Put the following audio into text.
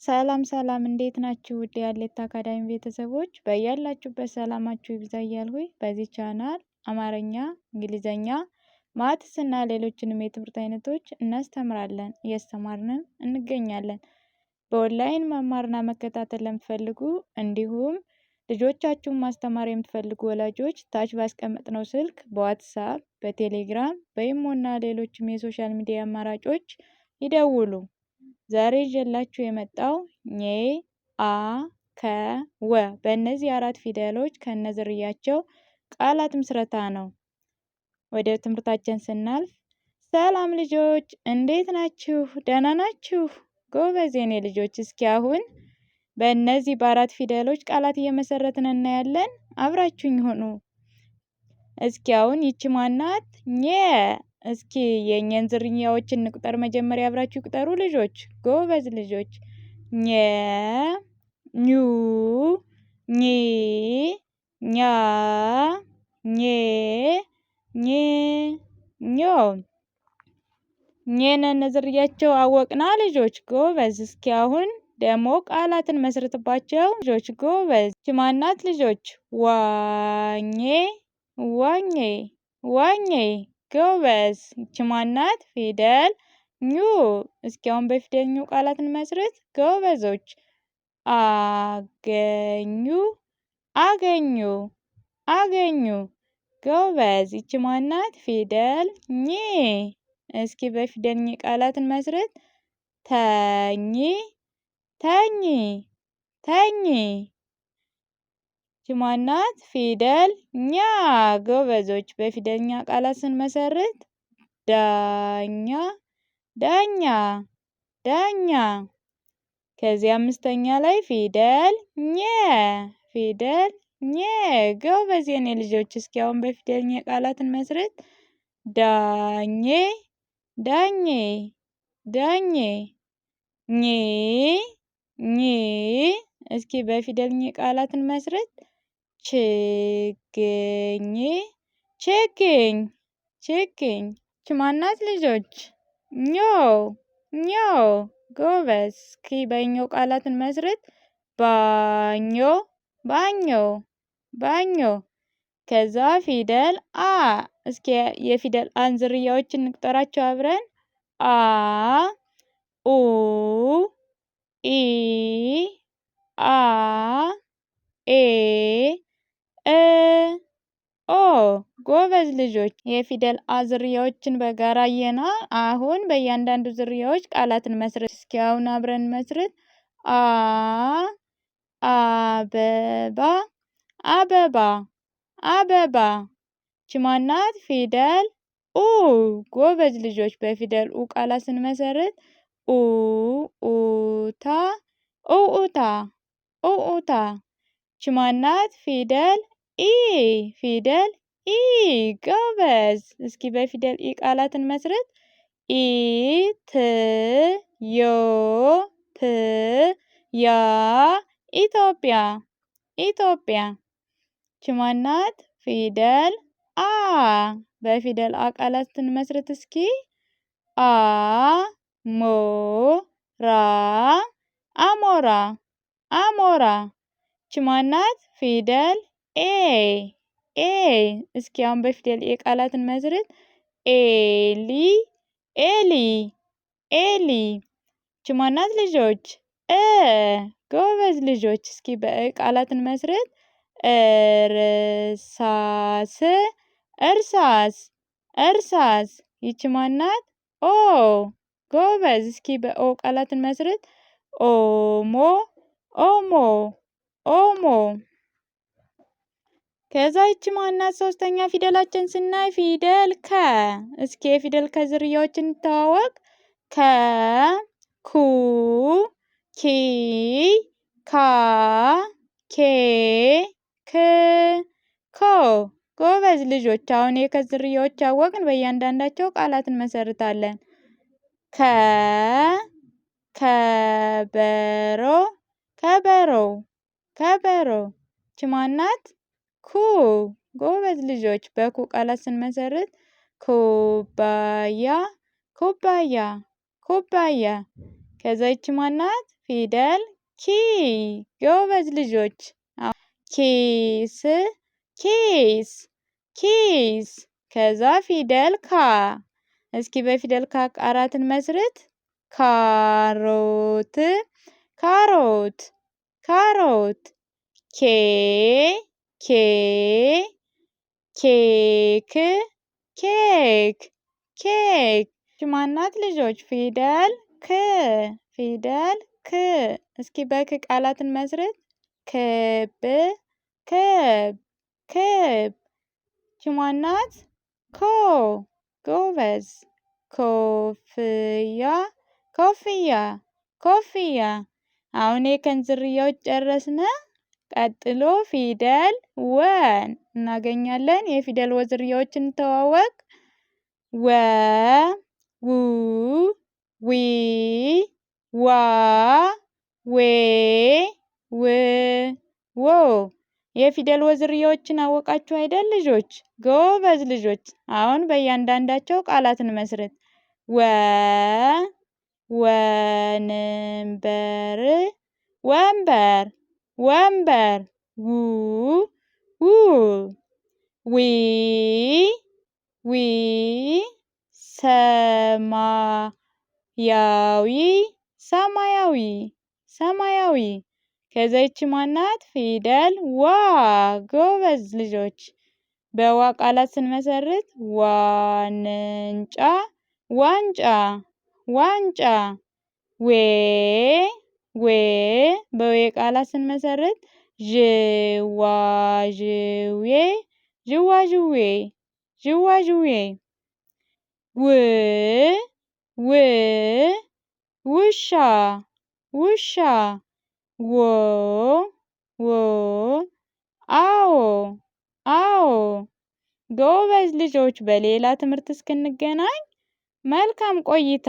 ሰላም ሰላም እንዴት ናችሁ? ውድ የሀሌታ አካዳሚ ቤተሰቦች በያላችሁበት ሰላማችሁ ይብዛ እያልሁኝ በዚህ ቻናል አማርኛ፣ እንግሊዘኛ፣ maths እና ሌሎችንም የትምህርት አይነቶች እናስተምራለን እያስተማርንም እንገኛለን። በኦንላይን መማርና መከታተል ለምትፈልጉ እንዲሁም ልጆቻችሁን ማስተማር የምትፈልጉ ወላጆች ታች ባስቀመጥነው ስልክ በዋትሳፕ፣ በቴሌግራም፣ በኢሞ እና ሌሎችም የ social media አማራጮች ይደውሉ። ዛሬ ይዤላችሁ የመጣው ኘ፣ አ፣ ከ፣ ወ በእነዚህ አራት ፊደሎች ከነዝርያቸው ቃላት ምስረታ ነው። ወደ ትምህርታችን ስናልፍ ሰላም ልጆች እንዴት ናችሁ? ደህና ናችሁ? ጎበዝ የኔ ልጆች። እስኪ አሁን በእነዚህ በአራት ፊደሎች ቃላት እየመሰረትን እናያለን። አብራችሁኝ ሆኑ። እስኪ አሁን ይቺ ማናት? ኘ። እስኪ የኘን ዝርያዎች እንቁጠር። መጀመሪያ አብራችሁ ቁጠሩ ልጆች፣ ጎበዝ ልጆች። ኘ፣ ኙ፣ ኚ፣ ኛ፣ ኜ፣ ኝ፣ ኞ። ኘን ዝርያቸው አወቅና ልጆች፣ ጎበዝ። እስኪ አሁን ደግሞ ቃላትን መስርትባቸው ልጆች፣ ጎበዝ። ይቺ ማናት ልጆች? ዋኜ፣ ዋኜ፣ ዋኜ፣ ጎበዝ። ይቺ ማናት? ፊደል ኙ። እስኪ አሁን በፊደል ኙ ቃላትን መስርት ጎበዞች። አገኙ፣ አገኙ፣ አገኙ፣ ጎበዝ። ይቺ ማናት? ፊደል ኚ። እስኪ በፊደል ኚ ቃላትን መስርት። ተኚ፣ ተኚ፣ ተኚ። ይቺ ማናት? ፊደል ኛ። ጎበዞች። በፊደል ኛ ቃላት ስንመሰርት ዳኛ፣ ዳኛ፣ ዳኛ። ከዚህ አምስተኛ ላይ ፊደል ኘ፣ ፊደል ኘ። ጎበዝ የኔ ልጆች። እስኪ አሁን በፊደል ኘ ቃላትን መስርት። ዳኜ፣ ዳኜ፣ ዳኜ። ኜ፣ ኜ። እስኪ በፊደል ኘ ቃላትን መስርት። ችግኝ፣ ችግኝ፣ ችግኝ። ይቺ ማናት ልጆች? ኞ፣ ኞ። ጎበዝ። እስኪ በኞ ቃላትን መስርት። ባኞ፣ ባኞ፣ ባኞ። ከዛ ፊደል አ። እስኪ የፊደል አን ዝርያዎችን እንቁጠራቸው አብረን። አ፣ ኡ፣ ኢ፣ አ፣ ኤ፣ እ፣ ኦ። ጎበዝ ልጆች። የፊደል አ ዝርያዎችን በጋራ አየና አሁን በእያንዳንዱ ዝርያዎች ቃላትን መስርት። እስኪ አሁን አብረን መስርት። አ፣ አበባ፣ አበባ፣ አበባ። ይቺ ማናት? ፊደል ኡ። ጎበዝ ልጆች። በፊደል ኡ ቃላት ስንመሰርት ኡ፣ ኡታ፣ ኡኡታ፣ ኡኡታ። ይቺ ማናት? ፊደል ኢ፣ ፊደል ኢ። ጎበዝ። እስኪ በፊደል ኢ ቃላትን መስርት። ኢ ት ዮ ፕ ያ፣ ኢትዮጵያ፣ ኢትዮጵያ። ይቺ ማናት? ፊደል አ። በፊደል አ ቃላትን መስርት እስኪ። አ፣ ሞ፣ ራ፣ አሞራ፣ አሞራ። ይቺ ማናት? ፊደል ኤ፣ ኤ። እስኪ አሁን በፊደል ኤ ቃላትን መስርት። ኤሊ፣ ኤሊ፣ ኤሊ። ይቺ ማናት ልጆች? እ። ጎበዝ ልጆች። እስኪ በእ ቃላትን መስርት። እርሳስ፣ እርሳስ፣ እርሳስ። ይቺ ማናት? ኦ። ጎበዝ። እስኪ በኦ ቃላትን መስርት። ኦሞ፣ ኦሞ፣ ኦሞ። ከዛ ይቺ ማናት? ሶስተኛ ፊደላችን ስናይ ፊደል ከ። እስኪ የፊደል ከ ዝርያዎችን እንተዋወቅ። ከ፣ ኩ፣ ኪ፣ ካ፣ ኬ፣ ክ፣ ኮ። ጎበዝ ልጆች። አሁን የከ ዝርያዎች አወቅን። በእያንዳንዳቸው ቃላትን መሰርታለን። ከ፣ ከበሮ፣ ከበሮ፣ ከበሮ። ይቺ ማናት? ኩ። ጎበዝ ልጆች። በኩ ቃላት ስንመሰርት ኩባያ፣ ኩባያ፣ ኩባያ። ከዛ ይቺ ማናት? ፊደል ኪ። ጎበዝ ልጆች። ኪስ ኪስ ኪስ። ከዛ ፊደል ካ። እስኪ በፊደል ካ ቃላትን መስርት። ካሮት ካሮት ካሮት። ኬ ኬ ኬክ ኬክ ኬክ። ማናት ልጆች? ፊደል ክ ፊደል ክ። እስኪ በክ ቃላትን መስርት። ክብ ክብ ክብ። ማናት? ኮ ጎበዝ። ኮፍያ ኮፍያ ኮፍያ። አሁን የከን ዝርያዎች ጨረስነ። ቀጥሎ ፊደል ወን እናገኛለን። የፊደል ወ ዝርያዎችን እንተዋወቅ። ወ ው ዊ ዋ ዌ ው ዎ። የፊደል ወ ዝርያዎችን አወቃችሁ አይደል ልጆች? ጎበዝ ልጆች። አሁን በእያንዳንዳቸው ቃላትን መስርት። ወ ወንበር ወንበር ወንበር። ው ው ዊ ዊ ሰማያዊ ሰማያዊ ሰማያዊ። ከዛ ይቺ ማናት? ፊደል ዋ። ጎበዝ ልጆች። በዋ ቃላት ስንመሰርት ዋንጫ ዋንጫ ዋንጫ። ዌ ዌ በዌ ቃላት ስንመሰርት ዥዋዥዌ ዥዋዥዌ ዥዋዥዌ። ው ው ውሻ ውሻ። ዎ ዎ አዎ አዎ። ጎበዝ ልጆች፣ በሌላ ትምህርት እስክንገናኝ መልካም ቆይታ።